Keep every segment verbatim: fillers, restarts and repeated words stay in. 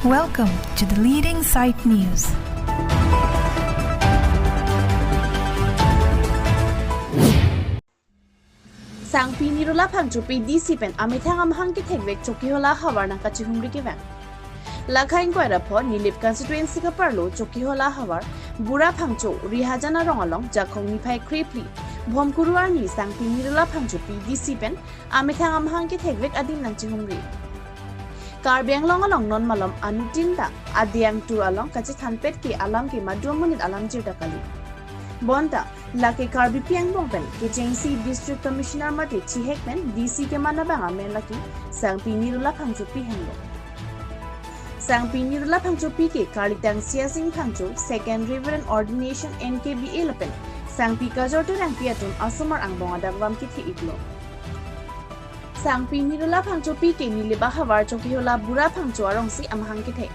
Welcome to the leading site news. Sangpi Nirola Phangchopi D C pen amethang amahang kethekvek Chokihola havar nangkachihumri kevang. Lakha ingkoi ra pho Nilip constituency kaparlo Chokihola havar Bura Phangcho Rihajan arong along Jakhong niphai krephli Bhomkuru arni Sangpi Nirola Phangchopi D C pen amethang amahang kethekvek adim nangchihumri. Karbi Anglong along non malom anuttin ta adeng tur along kachethanpet ke alam ke madu amonit alam jirta kali. Bonta lake Karbipi angbong pen kechengsi District Commissioner mate chihek pen D C keman abang amen lake Sangpi Nirola Phangchopi henlo. Sangpi Nirola Phangchopi ke Karlitang Siasing Phangcho Second Reverend Ordination N K B A lapen Sangpi Kajor Terangpi atum asomar angbong adakvam kethe-iklo. Sangpi Nirola Phangchopi ke Nilip ahavar Chokihola Bura Phangcho arongsi amahang kethek.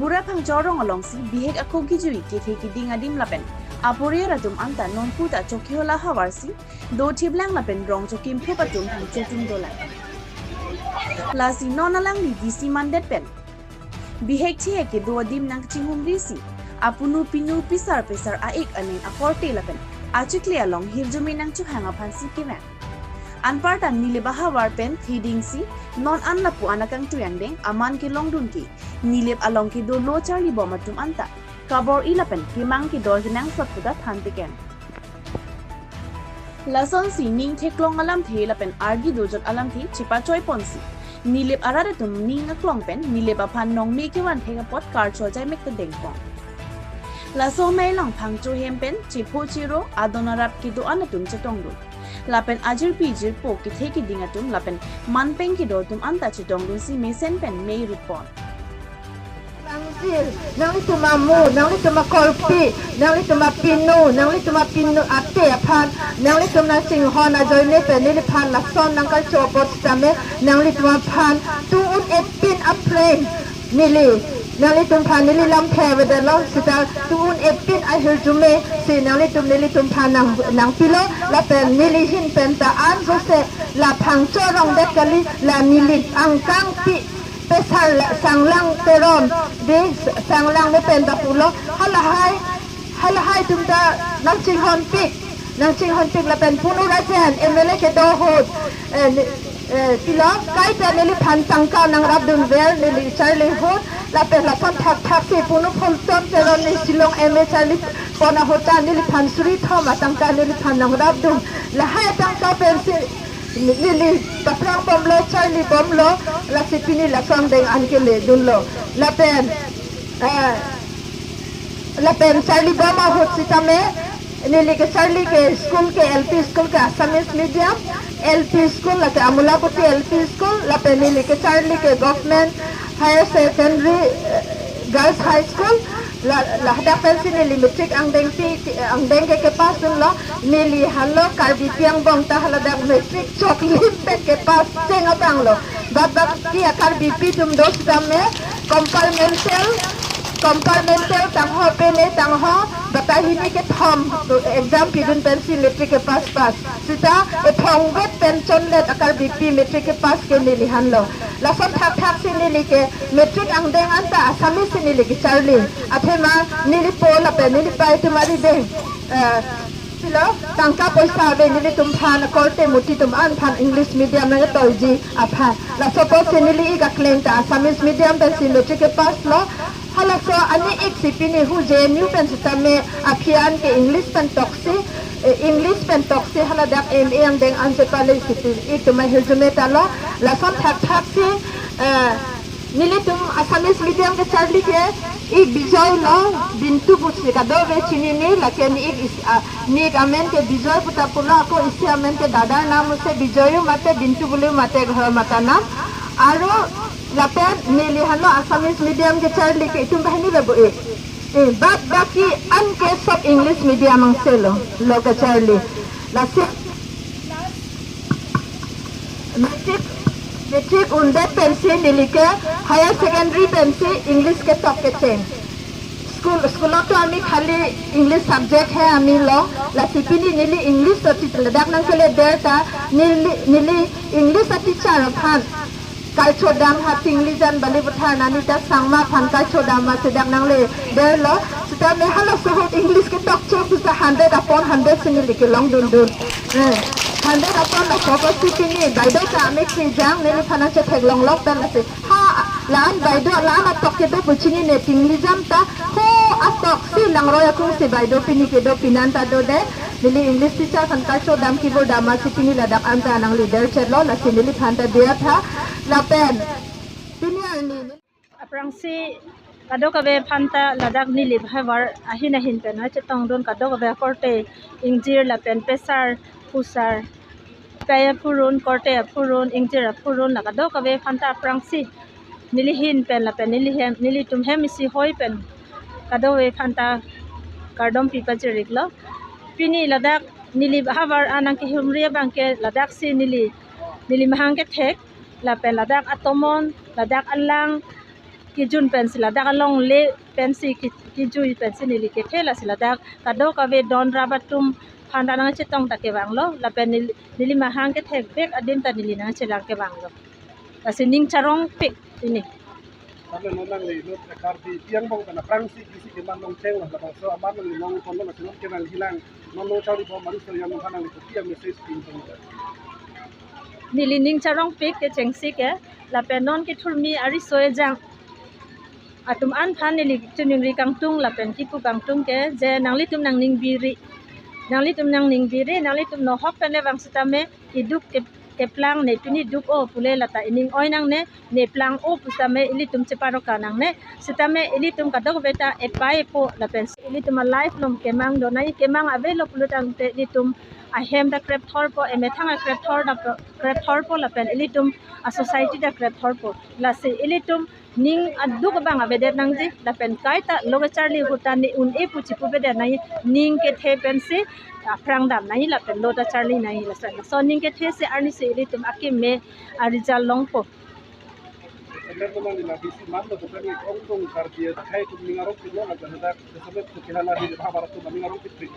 Bura Phangcho arong alongsi bihek ako kijui kethe kiding adim lapen aporiyar atum anta nonputa Chokihola havarsi do thiblang lapen rong chokimphup atum Phangcho atum dolang. Lasi non alangli D C mandet pen bihek chihek kedo adim nangchihumrisi apunu pinu pisar pesar a-ik aneng akorte lapen achikli along hirjume nangchohang aphansi kevang. Anparta Nilip ahavar pen thedingsi non an lapu-an akangtui angdeng aman kelongdun ke Nilip along kedo lo charlibom atum anta kabor-i lapen kemang kedor kenangsot puta than tekeng. Lasonsi ning theklong alamthe lapen argi dojot alamthe chepachoi ponsi Nilip arat atum ning aklong pen Nilip aphan nongme kevan thek apot karcho ajaimek ta dengpon. Laso amei along Phangcho hem pen chepho chero adon arap kedo-an atum chetongdun. Lapen ajirpi jirpo kethe kiding atum lapen manpeng kedo atum anta chetongdunsi mesen pen mei rutpon. Langzir, nanglitum amu, nanglitum akorpi, nanglitum apinu, nanglitum apinu ate aphan, nanglitum nangchinghon ajoine pen neliphan lason nangkachopot sitame, nanglitum aphan tu un-epin apreng neli, nanglitum aphan neli lamthe avedetlo sita tu un-epin ahirjume si nanglitum nelitum aphan nang, nangpilo, lapen neli ahin pen ta an jose la Phangcho arong det kali, la Nilip angkangpi pesar la Sanglang Teron, de Sanglang me pen ta pulo, halahai, halahai atum ta nangchinghonpik, nangchinghonpik lapen punu rajen M L A kedo ahut, eh, ni, eh, pilo, kaita neliphan tangka nangrapdunver, neli charli ahut, lapen lason thakthak si punu Phulton Teron ne Shillong M A charli pon ahut ta neliphan suri thom atangka neliphan nangrapdun, lahai atangka pensi neli paphrang bomlo, charli bomlo, lasi pini lason deng an keledunlo. Lapen, eh, lapen charli bom ahut sitame, neli kecharli ke school ke L P school ke Assamese medium, L P school lake Amulapoti L P school, lapen neli kecharli ke government higher secondary, eh, girls high school, la, ladak pensi neli matric angdengpi, angdeng ke kepass dunlo, neli halo Karbipi angbong ta haladak matric choklim pen kepass cheng abanglo. Bad bad ki a Karbipi atum do sitame compartmental, compartmental tangho pene tangho bata hini kethom exam pidun pensi matric kepass pass. Sita ephongvet pen chonlet a Karbipi matric kepass ke neli henlo. Lason thakthak si neli ke matric angdeng anta Assamese si neli kecharli. Athema neli po lapen neli pai atum arideng, eh, pilo, tangka poisa ave nelitum aphan, korte muti atum an aphan English medium nangtolji aphan. Laso apotsi neli ik akleng ta Assamese medium pensi matric kepasslo. Halaso ani ik si pini hu J N U pen sitame aphi an ke English pen toksi, eh, English pen toksi haladak M A angdeng an chepale si pi ik atum ahirjume ta lo. Lason thakthak si, eh, nelitum Assamese medium kecharli ke ik Bijoy lo, Bintu pusi kadokave chinine, lake ni ik is, ah, ni ik amen ke Bijoy puta pulo, ako isi amen ke Dadar Nam ase Bijoyu mate Bintu bule mate ghor mata nam. Aro lapen neli halo Assamese medium kecharli ke itum banghini bebo ik. Eh, bad baki an ke sob English medium angse lo, lo kecharli. Lasi matric, matric undet pensi neli ke higher secondary pensi English ketok kecheng. School, school along to ami khali English subject he ami lo, lasi pini neli English a teacher ladak nangkeledet ta neli, neli English a teacher aphan Kalchodam ha Tinglijang Balipathar, nanglitum ta Changma aphan kalchodam ma si dak nangle derlo. Sitame halaso ahut English ketok chok pusi hundred upon hundred si neli kelong dundun. Eh, hundred upon laso apotsi pini baido ta amek si jang neliphan nangchetheklonglok ta lasi. Ha, la-an baido, la-an atok kedo pu chinine, Tinglijang ta ho atok si langroi akung si baido pini kedo, penan ta dodet. Neli English teacher aphan kalchodam kebor dam ma si pini ladak anta nangli derchetlo, lasi neliphan ta diya tha. Lapen pini arni aphrangsi kadokave aphan ta ladak Nilip ahavar ahin ahin pen nangchetongdun, kadokave akorte ingjir lapen pesar, pusar, pai aphurun, korte aphurun, ingjir aphurun, la kadokave aphan ta aphrangsi neli ahin pen lapen neli hem, nelitum hem isi hoi pen kadokave aphan ta kardom pi pajir-iklo. Pini ladak Nilip ahavar anang kehumri abang ke ladak si neli, neli mahang kethek lapen ladak atomon, ladak alang kejun pensi, ladak alongle pensi ki-, kejui pensi neli kethe, lasi ladak kadokave don rap atum aphan ta nangchetong ta kevanglo, lapen neli, neli mahang kethek bek adim ta neli nangchelang kevanglo. Lasi ning charongpik pini. Lapen non nangli non Karbi pi angbong pen aphrangsi isi keman nangchenglo, labangso amat nangli nangponlo, lasi non ke nangli hilang, non nangcharli bom ariso atum aphan nangli kopi a-message pi nangpo? Neli ning charongpik kechengsi ke, lapen non kethurmi ariso ejang atum an aphan neli chiningri kangtung lapen kipu kangtung ke, je nanglitum nangning biri, nanglitum nangning biri, nanglitum nohok pen le vang sitame, iduk ke, keplang ne, pini duk-o pule lata ining oi nangne, neplang-o pusitame ilitum cheparoka nangne. Sitame ilitum kadokave ta epai epo lapen ilitum a-life along kemang do nangji, kemang avelo pulo tangte ilitum ahem ta krepthorpo, emethang ta krepthor, ta krepthorpo lapen ilitum a-society ta krepthorpo. Lasi ilitum ning aduk abang avedet nangji, lapen kaita lo kacharli ahut ta ne un-e pu chipupedet nangji, ning kethe pensi aphrang dam nangji lapen lo ta charli nangji, lason, lason ning kethe si arnisi ilitum akeme a-result longpo. Sebenarnya memang di nabisi man lo bukan ni kongkong Karbi akhai tum ning arongpik lo, lapen dak kesemet kekihan lagi di bahabar tum ning arongpik pik.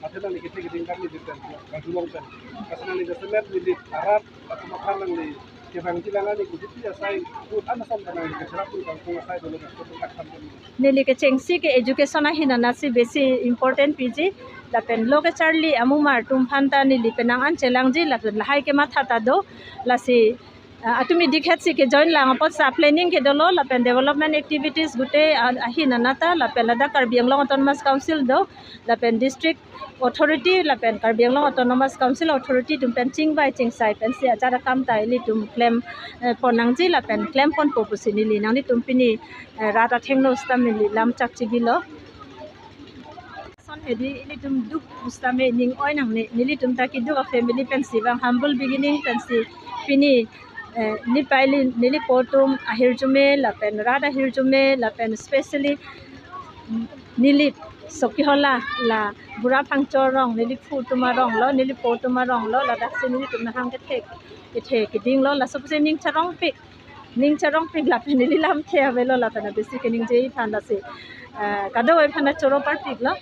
Athe nangli kethe keding kami di pen, kajulong pen. Kasi nangli kesemet di arat atum aphan nangli kevangji lang ani kujiti asai, ahut an ason ta nangli kecherap pun kangtung asai dolo, kaso pun tak sampai. Neli kechengsi ke education ahin anatsi besi important piji, lapen lo kacharli amumar atum aphan ta neli penang an chelangji, lapen lahai kematha ta do, lasi, ah, atum idik het si ke-join lang apotsi planning ke dolo, lapen development activities gute, ah, ahin anat ta, lapen ladak Karbi Anglong Autonomous Council do, lapen district authority lapen Karbi Anglong Autonomous Council authority atum pen chingvai chingsai pensi ajat akam ta ilitum klem, eh, pon nangji lapen klem ponpo pusi neli nanglitum pini, eh, rat athengno sitame neli lam chakchibilo. Lason hedi ilitum duk pusitame ning oi nangne, nelitum ta keduk a-family pensi vang humble beginning pensi pini, eh, nepai neli, neli po atum ahirjume lapen rat ahirjume lapen specially Nilip Chokihola la Bura Phangcho arong, neli phu atum arong lo, neli po atum arong lo, ladak si nelitum nahang kethek, kethe keding lo, laso pusi ning charongpik, ning charongpik lapen neli lamthe avelo lapen abisi keningje aphan lasi, eh, kadokave aphan ta choro parpik lo.